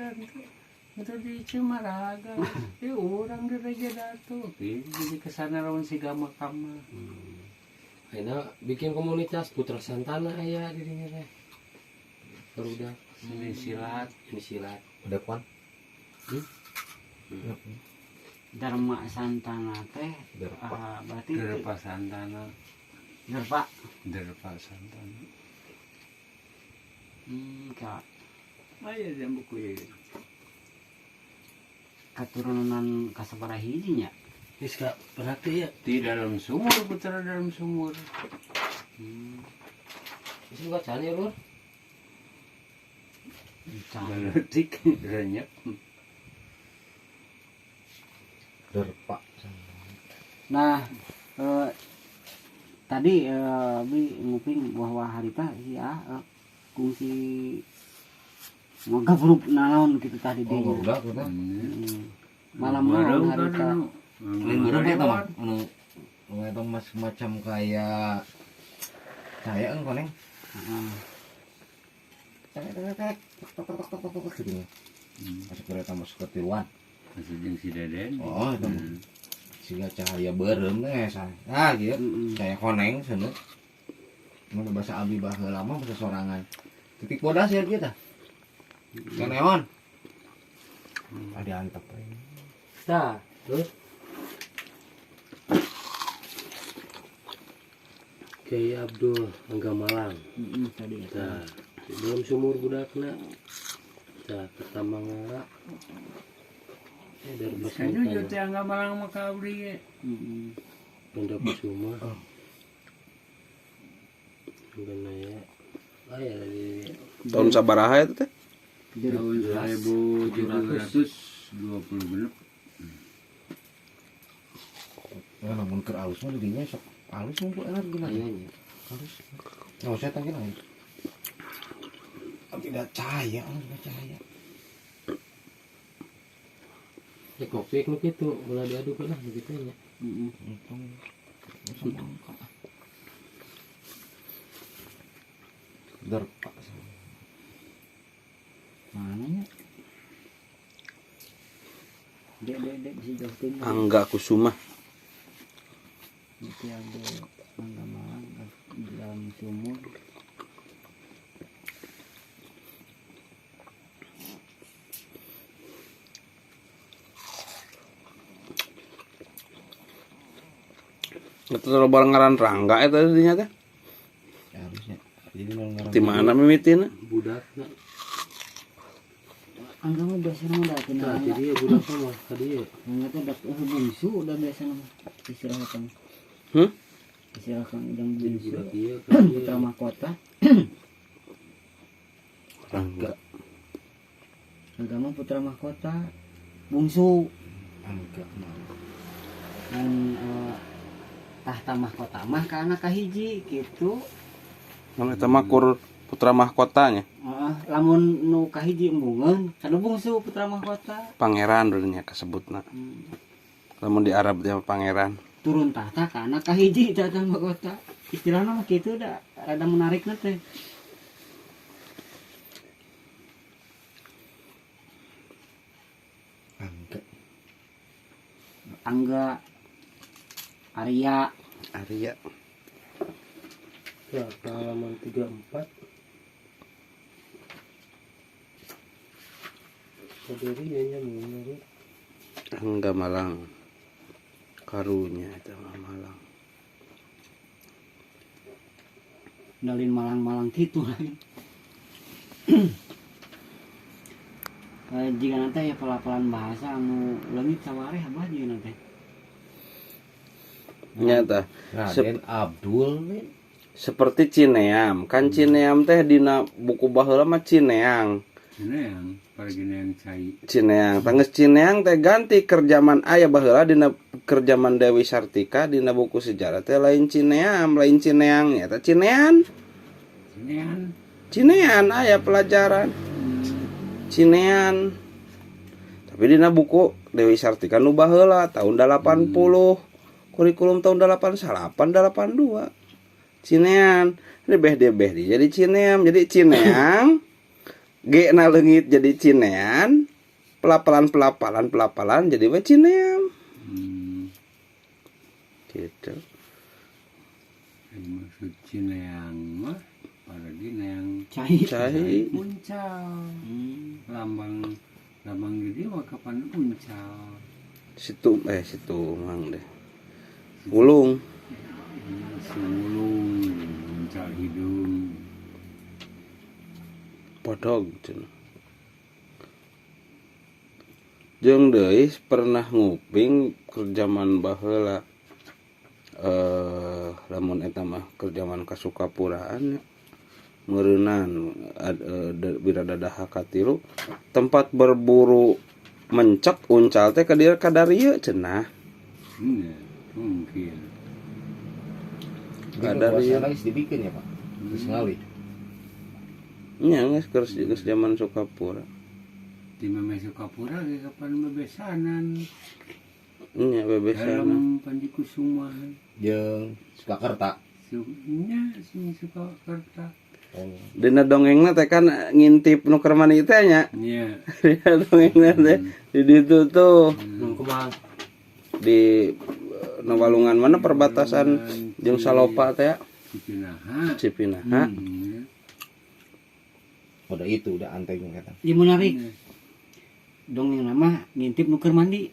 dan itu di Cimaraga. Ya orang di Raja Datu. Jadi kesana lawan si Gama Kama. Ayeuna bikin komunitas Putra Santana aya di dinya teh. Barudak Seni silat. Ini silat. Udah kuan. Dharma Santana teh. Derpa. Ah, berarti Derpa Santana. Derpa. Derpa Santana. Ka Aya di buku ieu. Keturunan kasabaraha hiji nya. Geus ka berarti ya. Di dalam sumur, putra dalam sumur. Geus buka can ya, Lur. Can. Baletik renyek. Derpa. Nah, tadi abi nguping bahwa harita si A kungsi ngagabruk naon gitu tadi Oh, dinya. udah, udah. Malam naon harita. Lain beureum eta mah. Anu nu eta mah semacam kayak cahaya kan koneng. Heeh. Tek tek tek tek tek tek tek tek gitu. Masuk kereta masuk ke tiluan. Masuk jeung si Deden. Oh, itu mah. Siga cahaya beureum teh ah gitu. Cahaya koneng cenah. Mun bahasa abi baheula mah bahasa sorangan. Titik bodas ya kita. Kayak neon. Ah diantep. Tah, terus Kiai Abdul Angga Malang. Tadi eta. Tah, di dalam sumur budakna. Tah, pertama ngara. Dari Saya juga Santana. teh Angga Malang mah ka abdi ge. Benda Kusuma. Angga Naya. Ah ya dari Tahun sabaraha itu teh? Tahun 1720 genep. Ya namun keur alus mah di dinya sok alus mah ku energi mah. Iya nya. Alus. Nggak usah tangkin lagi. Tidak cahaya, tidak cahaya. Ya kopi nu kitu, ulah diaduk lah begitu nya. Untung semangka. Derpa. Mana nya? Dek dek dek bisa jauhin. Angga Kusuma. Itu Abdul Angga Malang di dalam sumur. Itu terlalu bareng ngaran Rangga eta dinya teh. Ya, harusnya. Jadi mau ngaran. Di mana mimitina? Budakna. Angga mah biasana mah da tina. Tah, jadi ya budakna mah tadi ya. Angga teh dak bungsu udah biasana mah istilahkan. Istilahkan yang Jadi bungsu. budak ieu Putra mahkota. Rangga. Angga mah putra mahkota bungsu. Angga mah. Dan tahta mahkota mah ka anak kahiji gitu. Mun eta mah kur putra mahkotanya. Heeh, lamun nu kahiji embungeun, kanu bungsu putra mahkota. Pangeran dulunya kasebutna. Lamun di Arab teh pangeran. Turun tahta ka anak kahiji tahta mahkota. Istilahna mah kitu da rada menarikna teh. Angga. Angga Arya. Arya. Ya, halaman 34. Kaderi ya nya menurut Angga Malang. Karunya eta mah Malang. Dalin malang-malang kitu lain. Jika nanti ya pelafalan bahasa anu leungit sawareh abah jika nanti. Nya tah. Raden Abdul nih. Seperti Cineam, kan Cineam teh dina buku baheula mah Cineang. Cineang, pargineang cai. Cineang, tangges Cineang teh ganti keur zaman aya baheula dina keur zaman Dewi Sartika dina buku sejarah teh lain Cineam, lain Cineang nya teh Cinean. Cinean. Cinean aya pelajaran. Cinean. Tapi dina buku Dewi Sartika nu baheula tahun 80. Kurikulum tahun 88 82. Cinean. Ini beh di jadi Cineam, jadi Cineang. G na leungit jadi Cinean, pelapalan pelapalan pelapalan jadi we Cineam. Gitu. Yang maksud Cineang mah paragi neang Cai. Cai. Uncal. Lambang lambang gede mah kapan uncal. Situ situ mang deh. Wulung. Sulung uncal hidung. Podog cenah. Jeung deui pernah nguping keur jaman baheula. Lamun eta mah keur jaman kasukapuraan nya. Meureunan bira dadaha katilu tempat berburu mencek uncal teh ka dieu kadarieu cenah. Iya, mungkin. Kadarieu. Jadi geus dibikin ya, Pak. Geus ngalih. Nya geus keur geus jaman Sukapura. Di Meme Sukapura ge kapan bebesanan. Nya bebesanan. Dalam Panji Kusuma. Jeung Sukakerta. Nya sing Sukakerta. Oh. Dina dongengna teh kan ngintip nu keur mandi teh nya. Nya. Dina dongengna teh di ditu tuh. Nu kumaha? Di nu walungan mana perbatasan jeung Salopa teh ya? Cipinaha. Cipinaha. Udah itu udah anteng kata. Ieu menarik. Dongeng nama ngintip nu keur mandi.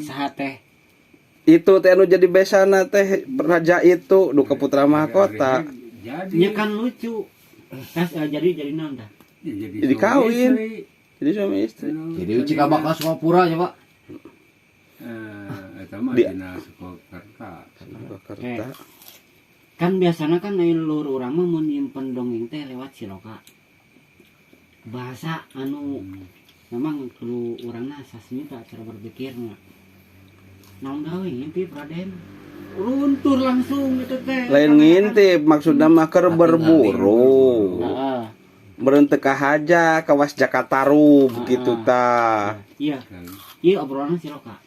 Saha teh? Itu teh anu jadi besana teh raja itu duka putra mahkota. Jadi. Nya kan lucu. Tas jadi naon tah? Ya, jadi Jadi suami kawin. istri. Jadi suami istri. Anu, Jadi cikal bakal Sukapura ya, Pak. Eta mah dina Sukakerta. Sukakerta. Kan biasana kan lain luhur urang mah mun nyimpen dongeng teh lewat siloka. Bahasa anu memang kudu urangna sasmita cara berpikirna. Naon gawe ngintip Raden? Runtur langsung itu teh. Lain ngintip maksudna mah keur berburu. Heeh. Meureun teu kahaja kawas Jakataru begitu tah. Iya. Iya obrolan siloka.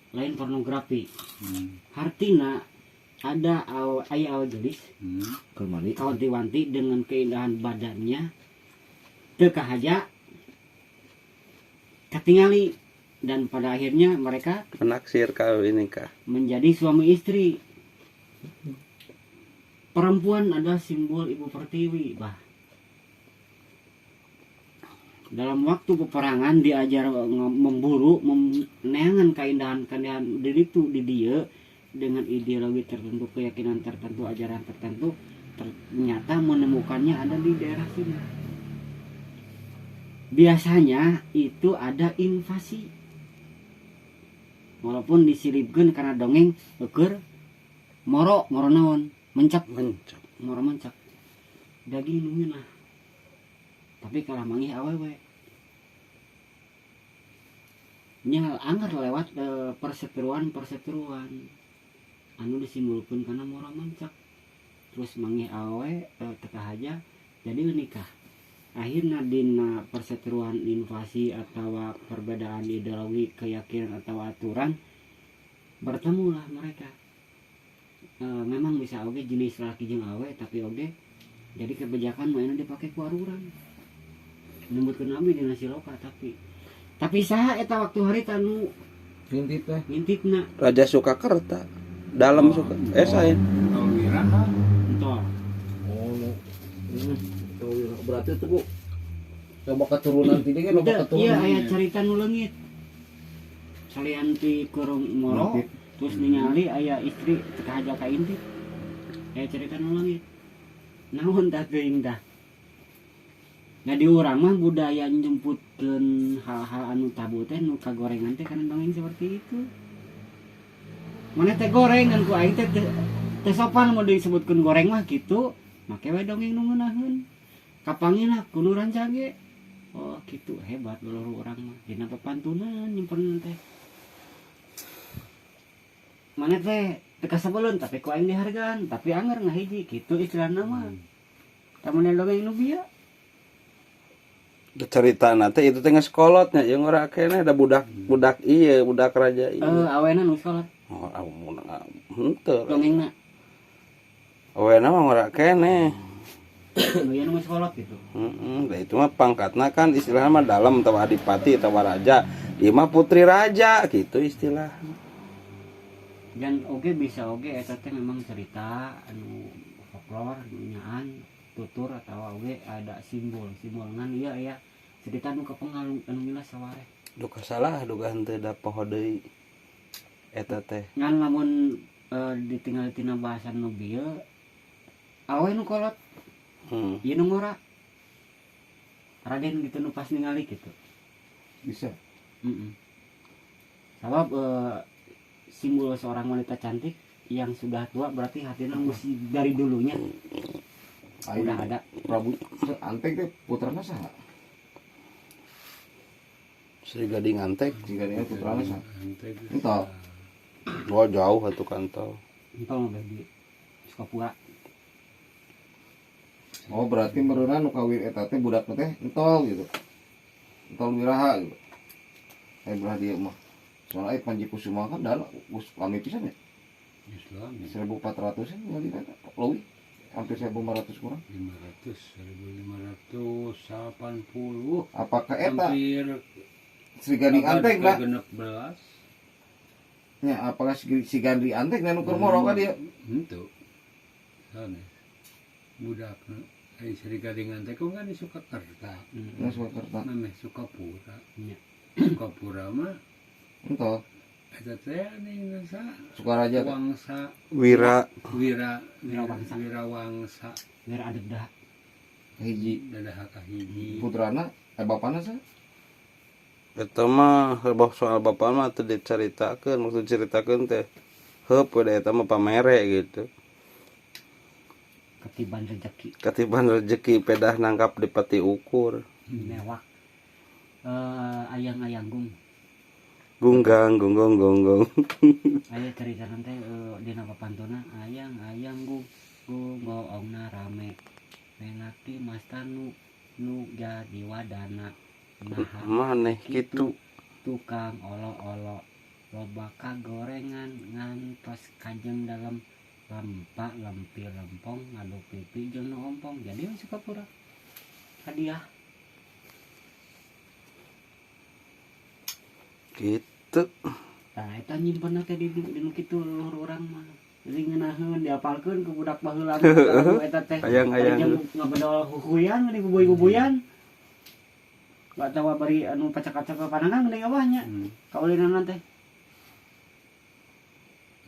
Lain pornografi. Hartina ada aya awe gelis Keur mandi. kawanti-wanti dengan keindahan badannya teu kahaja katingali dan pada akhirnya mereka menaksir ka ini kah menjadi suami istri. Perempuan adalah simbol ibu pertiwi, bah. Dalam waktu peperangan diajar memburu, neangan keindahan-keindahan diri itu di dia dengan ideologi tertentu, keyakinan tertentu, ajaran tertentu, ternyata menemukannya ada di daerah sini. Biasanya itu ada invasi. Walaupun disilipkeun karena dongeng eueur moro, moro naon? Mencak, mencak. Moro mencak. Daging nu ngeunah. Tapi kalah manggih awewe. Nya anger lewat perseteruan-perseteruan anu disimbulkeun karena moro mencak. Terus manggih awewe teu kahaja jadi nikah. Akhirnya dina perseteruan invasi atau perbedaan ideologi, keyakinan atau aturan, bertemulah mereka. Memang bisa oge jenis laki jeung awe, tapi oge jadi kebijakan mah dipake ku aruran. Nyebutkeun abdi dina siloka tapi saha eta waktu harita nu ngintip teh? Ngintipna. Raja Sukakerta. Dalam suka sain. Entol Wiraha. Entol. Oh, no. Berarti itu Bu loba keturunan tadi kan loba keturunan. Iya, aya cerita nu leungit. Salian ti kurung moro, terus ningali aya istri teu kahaja ka intip. Aya cerita nu leungit. Naon tah teuing tah? Nah di urang mah budaya njemputkeun hal-hal anu tabu teh nu kagorengan teh kana dongeng seperti itu. Mana teh gorengan ku aing teh teh sopan mun disebutkeun goreng mah kitu, make we dongeng nu ngeunaheun. Kapanggih kudu rancang ge. Oh gitu hebat leluhur urang mah dina papantunan nyimpen teh. Mana teh teu kasebeleun tapi ku aing dihargaan, tapi anger ngahiji kitu istilahna mah. Tamun dongeng nu bieu. Cerita teh itu teh geus kolotnya jeung ora keneh da budak ieu budak raja ieu. Awena nu kolot. Oh, henteu. Dongengna. Awena mah ora keneh. Nu ieu nu geus kolot gitu. Heeh, da itu mah pangkatna kan istilahna mah dalem atau adipati atau raja. Ieu mah putri raja gitu istilah. Dan oge bisa oge eta teh memang cerita anu folklore nyaan tutur atau oge ada simbol simbol ngan iya ya cerita nu kepengaruh anu milas sawareh. Duka salah duka henteu da poho deui eta teh. Ngan lamun ditinggal tina bahasan nu bieu awe nu kolot. Ieu nu ngora. Raden gitu nu pas ningali gitu. Bisa. Heeh. Sabab simbol seorang wanita cantik yang sudah tua berarti hatinya mesti dari dulunya udah ada. Prabu Antek teh putrana saha? Sri Gading Antek. Sri Gading putrana saha? Entah. Wah jauh atuh kantol. Entah mah di Sukapura. Oh berarti mereuna nu kawin eta teh budak teh entol gitu. Entol wiraha gitu. Aya belah dieu mah. Soalnya aya Panji Kusuma kan da geus lami pisan ya. Geus lami. 1400 an kali eta leuwih. Hampir 1500 kurang. 500, 1580. Apakah eta hampir Sri Gading Antek lah? 16. Nya apakah si Gading Antek nu keur moro ka dieu? Henteu. Sanes. Budakna ai Sri Gading Antek kan di Sukakerta. Heeh, Sukakerta. Nameh Sukapura. Nya. Sukapura mah entah. Eta teh anu sa Sukaraja Wangsa Wira Wira Wira Wangsa. Wira Wangsa. Wira Adegda. Hiji Dadah kahiji. Putrana bapana sa? Eta mah heuh soal bapak mah teu dicaritakeun, maksud caritakeun teh heup we da eta mah pamere gitu. Ketiban rezeki. Ketiban rezeki pedah nangkap di peti ukur. Mewah. Ayang-ayang gung. Gunggang gonggong gonggong. Aya cerita nanti dina papantuna ayang-ayang gung gung goongna rame. Menaki Mas Tanu nu jadi wadana. Nah, maneh kitu tukang olo-olo loba kagorengan ngantos kajeng dalam lempak lempi lempong ngadu pipi jeung nu ompong jadi we Sukapura hadiah gitu. Tah eta nyimpenna teh di nu kitu luhur urang mah jadi ngeunaheun diapalkeun ku budak baheula eta teh ayang-ayang ngabedol huhuyan di bubuy-bubuyan atawa bari anu pacak-pacak panangan geuning abahnya. Kaulinan teh.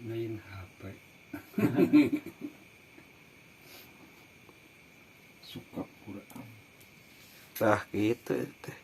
Lain HP. Sukapura. Tah kitu teh.